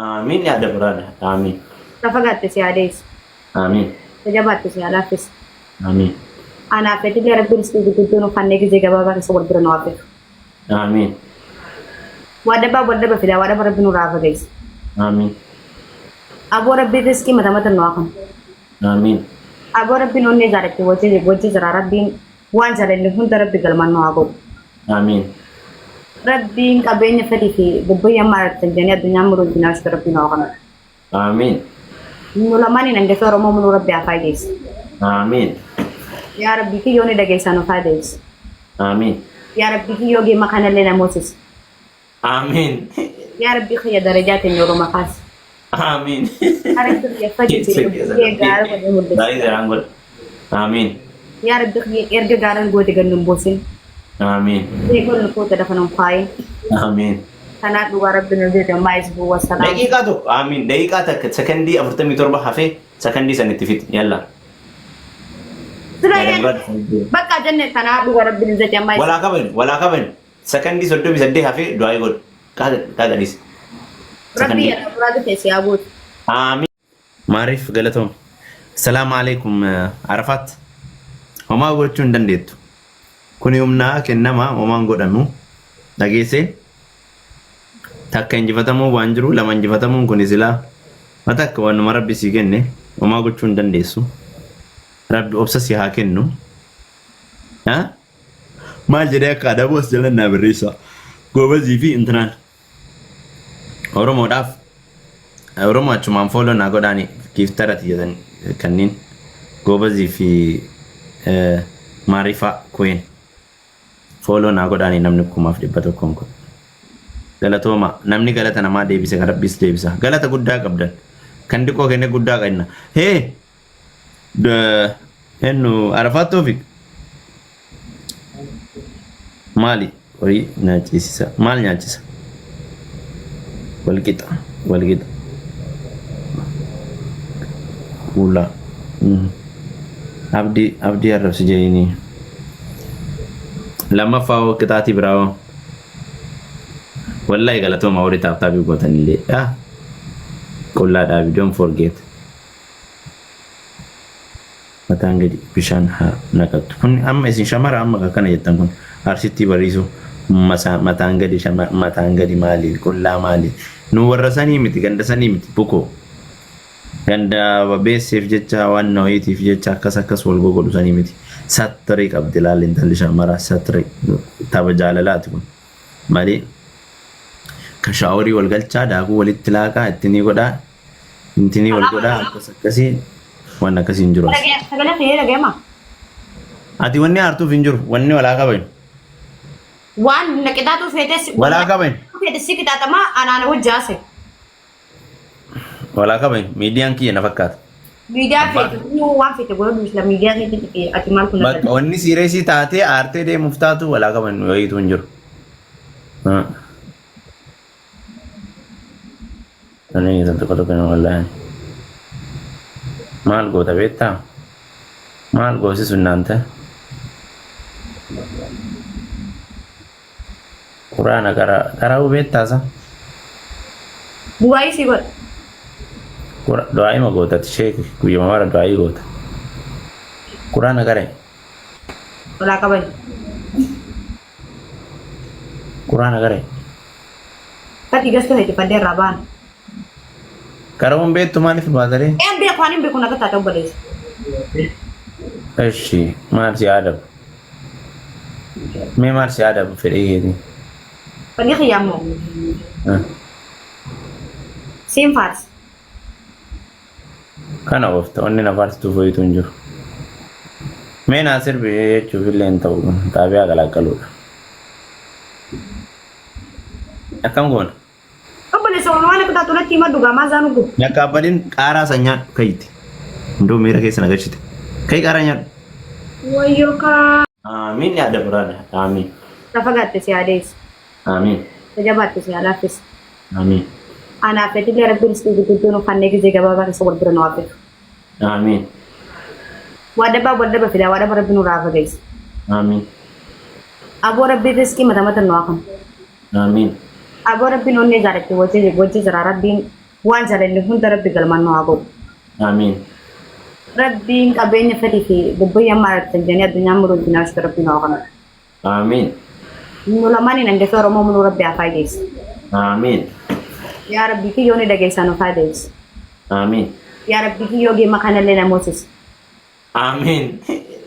Aamiin yaada biraadha. Aamiin. Ta fagaatte si haa deessu. Aamiin. Ta jabaatte si haa laaffisu. Aamiin. Anaaf atillee Rabbiin rizqii gurguddoo nuuf kannee gizee gabaabaa keessa wal bira nu haa fidu. Aamiin. Waa dhabaa wal dhaba fidaa waa dhaba Rabbi nurraa haa fageessu. Aamiin. Aboo Rabbiin rizqii mata mata nu haa kennu. Aamiin. Aboo Rabbiin onnee jaalatte wajji wajji jira Rabbiin waan jaalanne hunda Rabbi galmaan nu haa ga'u. Aamiin. Rabbiin qabeenya fedhii fi bobbayya amma argattan jedhanii addunyaan muruu itti naashtu Rabbiin haa kennu. Aamiin. Nu lamaaniin hangafa Oromoo muluu Rabbi haa faaydeessu. Aamiin. Yaa Rabbi kiyyoo ni dhageessaa nu faaydeessu. Aamiin. Yaa Rabbi kiyyoo geema kanallee na moosisi. Aamiin. Yaa Rabbi kiyya darajaa teenya Oromoo kaasi. Aamiin. Yaa Rabbi kiyya fadhi fi lubbuu gaara godhee mul'isi. Baay'ee seraan godha. Aamiin. Yaa Rabbi kiyya erga gaaran goote gad nun buusin. Aamiin. Eegoon nu fuute lafa nun kaayin. Aamiin. Kanaa dhugaa Rabbi nu jedhe ammaa isbuu wassalaam. Daqiiqaa tokko aamiin daqiiqaa takka sekondii 47 hafee sekondii san itti fixi yalla. Sila bakka jenne kanaa dhugaa Rabbi nu jedhe ammaa Walaa kabajnu walaa kabajnu sekondii 38 hafee du'aa godhu qaaqa dhiisi. Rabbi yaada muraada keessi haa guutu. Aamiin. Maariif galatoom. Salaamu alaikum Arafaat. Homaa gochuu hin dandeettu. Kuni humnaa kennama homaan godhamu. Dhageessee takka injifatamuu waan jiru lama injifatamuun kuni silaa mata akka waanuma rabbi sii kenne homaa gochuu hin dandeessu. Rabbi obsa si haa kennu. Ha? Maal jedhee akka adabu as jala naa barreessa. Goobazii fi intinaan. Oromoodhaaf Oromoo achumaan follow naa godhaani giiftarati jedhan kanneen goobazii fi maarifaa queen follow naa godhaani namni 1100 kun. Galatooma namni galata namaa deebise kan rabbiis deebisa. Galata guddaa qabdan kan diqoo kenne guddaa kenna. Hee Ennu Arafaat Toofiq maali horii nyaachisa maal nyaachisa walqixa walqixa kuula abdii abdii arrabsi jedhini lammaffaa hoo qixaatii biraa hoo wallahi galatooma horii taaptaabii gootanillee ah qullaa dhaabi don't forget. Mataan gadi bishaan haa naqattu. Kun amma isin shamara amma akkana jettan kun arsittii bariisu mataan gadi mataan gadi maali qullaa maali nu warra sanii miti ganda sanii miti bukoo ganda beesseef jecha waan wayiitiif jecha akkas akkas wal gogodhu sanii miti sattirii qabdi laal intalli shamara sattirii tapha jaalalaati kun malee ka shaaworii wal galchaa daakuu walitti laaqaa itti ni godhaa Intinii wal godhaa akkas akkasii waan akkasii hin jiru as. Sagalee kee dhaga'ama. Ati wanni aartuuf hin jiru wanni walaa kabajnu. Waan na qixaaxuu feetes Walaa kabajnu. feete si qixaaxamaa anaan wajji haasa'e. Walaa kabajnu miidiyaan kiyya na fakkaata. Miidiyaa feete waan feete godhadhu isla miidiyaa keetti ati maal kun Bakka wanni siireesii taatee aartee deemuuf taatu walaa kabajnu wayiitu hin jiru. Ani tokko tokko nama wallaahi. Maal goota beektaa? Maal goosisu naanta? Quraana qara'uu beektaa sa? Du'aayii si godha. Du'aayii ma goota ati sheeki guyyuma mara du'aayii goota. Quraana qara'i. Walaa qaban. Quraana qara'i. Fadhi gasta feete fadhee irraa baan. Qara'uun beektu maaliif baataree? Een beeku ani hin beeku naga taate obboleessa. Eshi maal si adabu? Mee maal si adabu fedhii keetii? Fadhii kiyyaa immoo siin faarsa. Kana oofta wanni na faarsituuf wayitu hin jiru. Mee naa sirbi jechuuf illee hin ta'u kun xaabiyaa qalaqqaluudha. Akkam goona? Obboleessa waan akka taatu natti hima dhugaa maa zaanu gubu. Nyakkaabbalin qaaraa san nyaadhu kayti. Hunduu miira keessa na galchite. Kai qaaraa nyaadhu. Wayyoo kaa. Aamiin yaada biraadha. Aamiin. Ta fagaatte si haa deessu. Aamiin. Ta jabaatte si haa laaffisu. Aamiin. Anaaf atillee Rabbi rizqii gurguddoo nuuf kannee gizee gabaabaa keessa wal bira nu haa fidu. Aamiin. Waa dhabaa wal dhaba fidaa waa dhaba Rabbi nurraa haa fageessu. Aamiin. Aboo Rabbi rizqii mata mata nu haa kennu. Aamiin. Aboo Rabbiin onnee jaalatte wajji wajji jira Rabbiin Waan jaalanne hunda Rabbi galmaan nu haa ga'u. Amiin. Rabbiin qabeenya fedhii fi bobbayya amma argattan jedhanii addunyaan muruu itti naashtu Rabbiin haa kennu. Amiin. Nu lamaaniin hangafa Oromoo muluu Rabbi haa faayideessu. Amiin. Yaa Rabbi kiyyoo ni dhageessaa nu faayideessu. Amiin. Yaa Rabbi kiyyoo geema kanallee na moosisi. Amiin.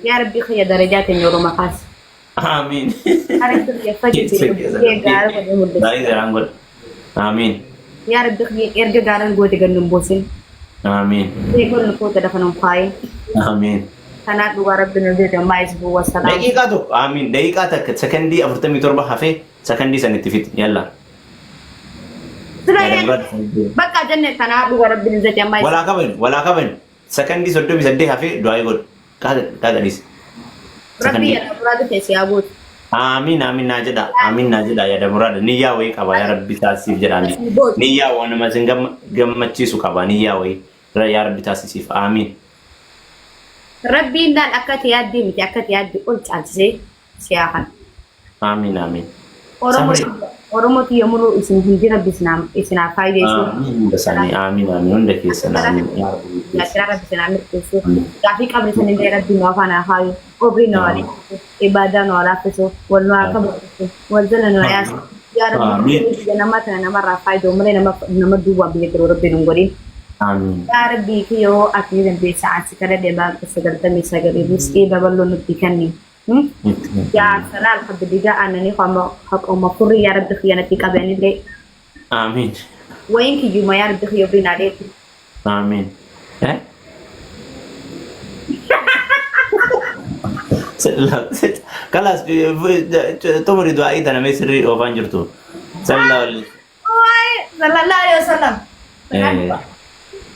Yaa Rabbi kiyya darajaa teenya Oromoo kaasi. Amiin. Yaa Rabbi kiyya fedhii fi bobbayyee gaara godhee mul'isi. Baay'ee garaan godha. Amiin. Yaa Rabbi kiyya erga gaara goote gad nun buusin. Amiin. Eegoon nu fuute lafa nun kaayin. Amiin. Kanaaf dhugaa Rabbi nu jedhe ammaa isbuu wassalaam. Daqiiqaa tokko amiin daqiiqaa takka sakandii 47 hafee sakandii san itti fixi yalla. Sila Yaada muraasa. bakka jenne kanaaf dhugaa Rabbi nu jedhe ammaa Walaa kabajnu walaa kabajnu sakandii 38 hafee du'aa godhu qaaqa dhiisi. Rabbi Sakandii. yaada muraasa keessi haa guutu. Amiin amiin naa jedha amiin naa jedha yaada muraada niyyaa wayii qaba yaa Rabbi taasisiif jedhaani niyyaa waan nama isin gammachiisu qaba niyyaa wayii yaa Rabbi taasisiif amiin. Rabbiin laal akka ati yaaddee miti akka ati yaadde ol caalchisee si haa kennu. Amiin amiin. Oromoo Sabri. Oromoo tiyya muruu isin hundi Rabbi isin haa faayideessu. Amiin hunda isaanii amiin amiin hunda keessan amiin yaa Rabbi Gaachana Rabbi isin haa mirkeessu. Amiin. Gaafii qabri san illee Rabbi nu afaan haa kaayu. Obrii nu haa dhiisu. Ibaadaa nu haa laaffisu. Wal nu haa kabachiisu. Wal jala nu haa yaasu. Yaa Rabbi Amiin. biyya namaa tana namarraa faayidoo malee nama duwwaa biyya jiru Rabbi nu hin godhin. Amiin. Yaa Rabbii kiyyoo ati ni dandeessa ansi kadhadhe baaqa 99 riskii babal'oo nutti kenni. Yaa salaam kabbidigaa aananii haqoma furrii yaa Rabbi kiyya natti qabanillee Amiin. wayin kiyyuma yaa Rabbi kiyya ofiin adeetu. Amiin. Eh? Kalas xumuri du'aa'ii tana mee sirrii oofaan jirtu. Sallallahu alaihi. Sallallahu alaihi wasallam. Eh.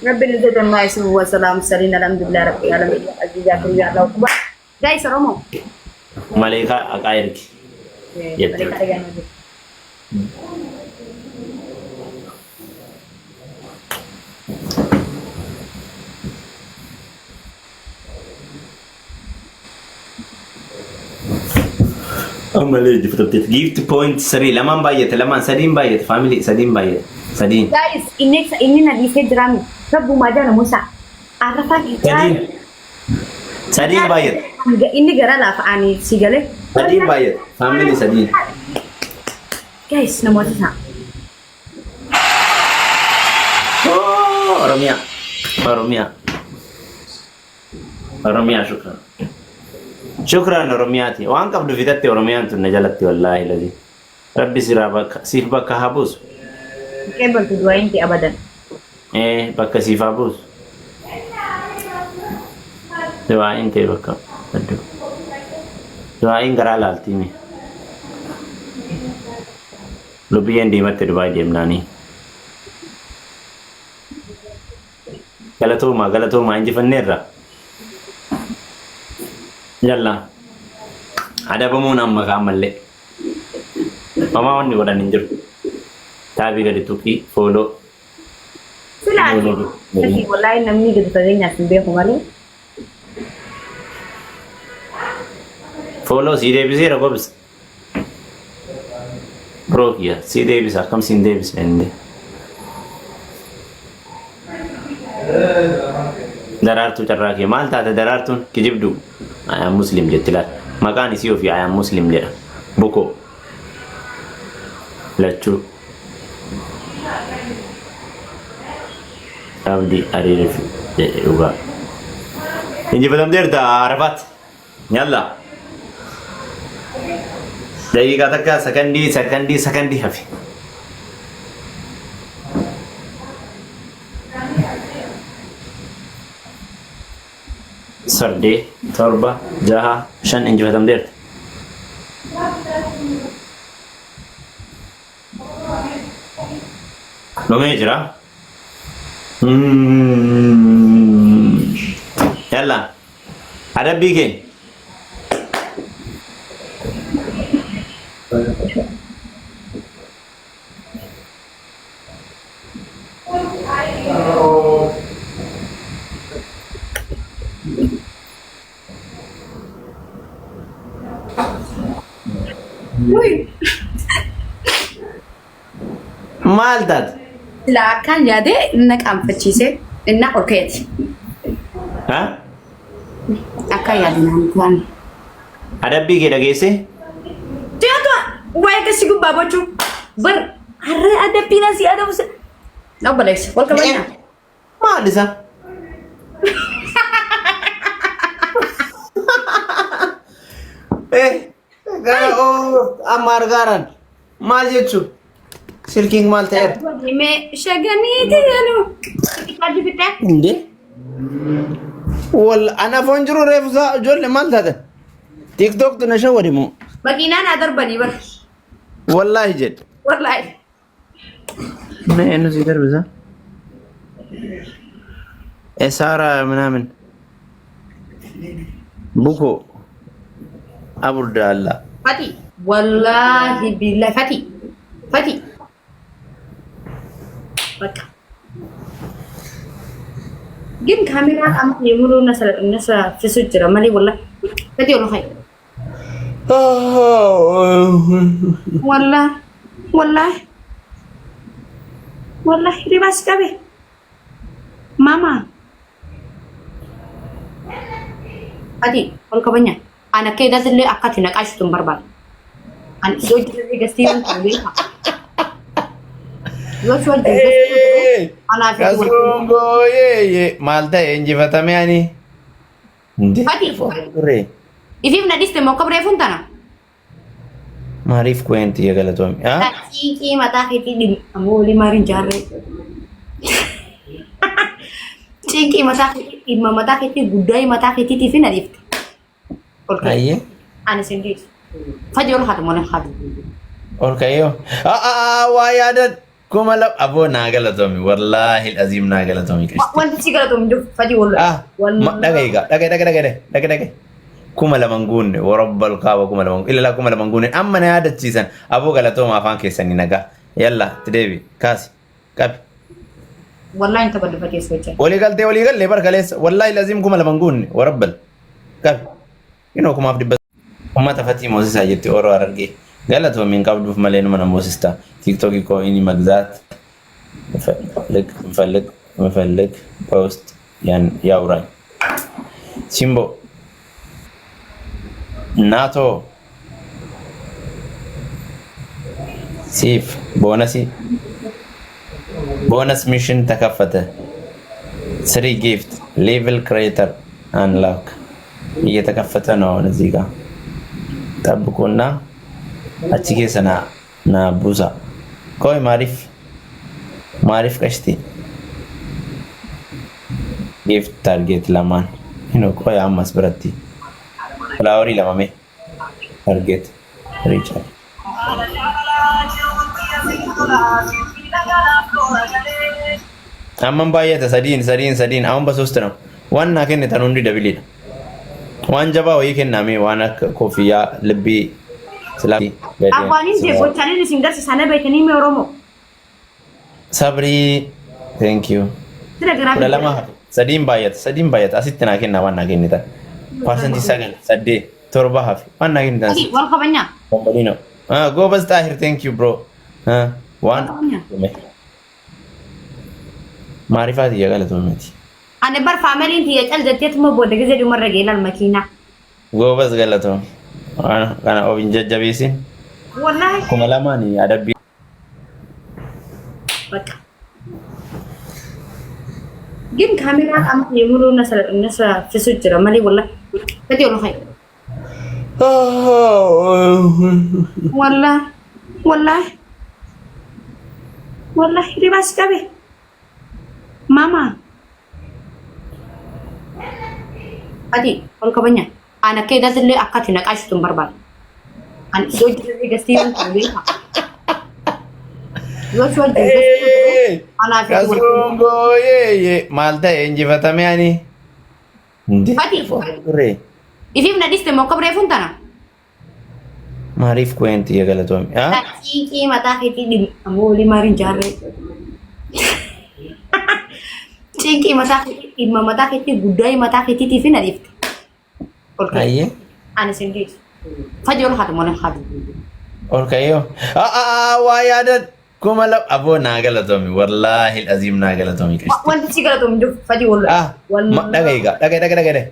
Rabbi ni jedhan maa isin wa salaam saliin alhamdulillah rabbil alamin azizaa kiyya Allahu akbar. Guys Oromoo. Maleekaa haqaa ergi. Jette. Maleekaa dhagaan hojjetu. Ammallee injifatamteetti. Gift point sadii lamaan baay'ate lamaan sadiin baay'ate family sadiin baay'ate sadiin. Guys inni na dhiisee jiraami. Rabbumaa jala Musa. Arrafaa Sadiin. Sadiin baay'ate. Inni gara laafa ani si galee. Sadiin baay'ate family sadiin. Guys namoota isaa. Oh, Oromiyaa. Oromiyaa. Oromiyaa shukran. Shukran Oromiyaati. Waan qabdu fitatte Oromiyaan tun na jalatti wallaahi lazi. Rabbi siraa bakka siif bakka haa buusu. Qeebaltu du'aayin ta'e abadan. Eh, bakka siif haa buusu. Du'aayin ta'e bakka hedduu. Du'aayin garaa laaltii mi. Lubbiyyeen diimatte Dubaay deemnaanii. Galatoomaa galatoomaa injifanneerra. Yalla. Adabamuun amma kaan mallee. Homaa wanni godhan hin jiru. Taabii gadi tuqii follow. Sila ati wallaahi namni gadi fageenyaaf hin beeku malee. Follow sii deebiseera gobis. Bro kiyya sii deebisa akkam siin deebisne inni. Daraartuu carraa kee maal taate daraartuun kijibdu I am muslim jetti laal maqaan isii ofii I am muslim jedha bukoo lachuu abdi ariirif jedhe dhugaa. Injifatamteerta Arafaat. Yalla. Daqiiqaa takka sakandii sakandii sakandii hafe. Saddeet, torba, jaha, shan injifatamteerta. Dhumee jira. Yalla. Adabbii kee. Maal taate? Silaa akkaan yaadee na qaanfachiisee innaa ol ka'eeti. Ha? Akkaan yaade naan ta'an. Adabbii kee dhageessee? Tiyaatu waa'ee kasi gubbaa bochuu bar harree adabbiin asii adabu. Na obboleessa wal kabajnaa. Maal isa? Eh, gara oo amma argaaran maal jechuun silkiin maal ta'eera? Himee shaganiiti jedhu. Kaaddi fixee. Inde? Wal ana foon jiru reefu isaa ijoollee maal taatan? TikTok tu na shawwade moo? Makiinaa naa darbanii bar. Wallaahi jedhe. Wallaahi. Mee eenyu si darbisa? Esaara ምናምን ቡኮ አቡርዳላ Fati. Wallaahi billahi Fati. Fati. Bakka. ግን kaameraan amma yemmuu nasa fisu jira malee wallahi. Fati ol ka'e. Wallahi. Wallahi. Wallahi ribaas qabe. Mama. Ati ol kabanya. Ana kee illee akka ati naqaashitu hin barbaadu. Ani si hojii gastii hin beeka. Yoo si hojii gastii anaa fi Kasuun maal ta'e injifatame ani? Inde? Fati. Turre. Ifiif na dhiste moo kabree funtana? Maaliif kuweenti galatoomi? Xiiqii mataa keetii dhimma. Ammoo walii maariin jaarree. Xiiqii mataa keetii dhimma mataa keetii guddaa mataa keetiitiif na dhiifte. Ol ka'e. Ayyee. Ani sin dhiisu. Fadi ol haatu malee haatu. Ol ka'eeyoo. Waa yaadan 2000 aboo naa galatoomi wallaahi aziim naa galatoomi qishti. Wanti si galatoom jiru fadi wal. Ah, dhaga'i gaa dhaga'i dhaga'i dhaga'i dhaga'i dhaga'i. 2000 guunne warabbal kaaba 2000 ilala 2000 guunne amma na yaadachiisan aboo galatooma afaan keessanii nagaa yalla itti deebi kaasi qabi. Wallaahi hin taphadhu fatee socha. Walii galtee walii gallee bar kaleessa wallaahi laziim 2000 guunne warabbal qabi. Inoo 1500 ummata fatii moosisaa jetti Oro Harargee galatoomi hin qabduuf malee numa na moosista TikTok koo inni መግዛት ምፈልግ ምፈልግ ምፈልግ በውስጥ ያን ያውራኝ ሲምቦ ናቶ ሲፍ bonus bonus mission ተከፈተ። Three gift level creator unlock እየተከፈተ ነው። አሁን እዚህ ጋር ጠብቁና achi keessa na na buusa. ቆይ maaliif maaliif qashti gift target lamaan hino ቆይ ammas biratti flowerii lama mee target recharge amman baay'ata sadiin sadiin sadiin አሁን በሶስት ነው ዋና kennitan hundi doubleiidha waan jabaa wayii kenname waan akka koffiyyaa ልbii sila Afaaniin gochaaleen isin garsiisan beekanii mee Oromoo. Sabrii thank you. Sira garaa 12 hafe sadiin baay'ata sadiin baay'ata asitti naa kennaa waan naa kennitan 9% 8 7 hafe waan naa kennitan Fati wal kabanya. Bombodino. Ah, ጎበዝ ጣሂር thank you bro. Ah, waan maarifaati iyya galatoomeeti. Ani bar faamiliin tiyya cal jetteetuma booda gisee dhumarra geelal makiinaa. ጎበዝ galatoom. Waan kana of hin jajjabeessin. Wallaahi. 2000 adabbii. በቃ ግን kaameraan amma yemmuu nasa fisu jira malee wallahi. Fati ol ka'e. Wallahi. Wallahi. Wallahi ribaas qabe. Mama. Ati ol kabanya. Ana kee illee akka ati naqaashitu hin barbaadu. Ani si hojii gastii hin beeka. Yoo si hojii gastii anaa fi Kasuun booyee maal ta'e injifatame ani? Inde? Fati. Turre. Ifiif na dhiste moo kabree funtana? Maaliif kuweenti iyya galatoomi? Ah? Xiiqii mataa keetii dhimma. Ammoo walii maariin jaarree. Xiiqii mataa keetii dhimma mataa keetii guddaa mataa keetiitiif na dhiifte. Ol ka'e. Ayyee. Ani sin dhiisu. Fadi ol haatu malee haatu. Ol ka'eeyoo. Waa yaadan 2000 aboo naa galatoomi wallaahi aziim naa galatoomi qashti. Wanti si galatoomu jiru fadii wallahi. Ah, dhaga'i gaa dhaga'i dhaga'i dhaga'i.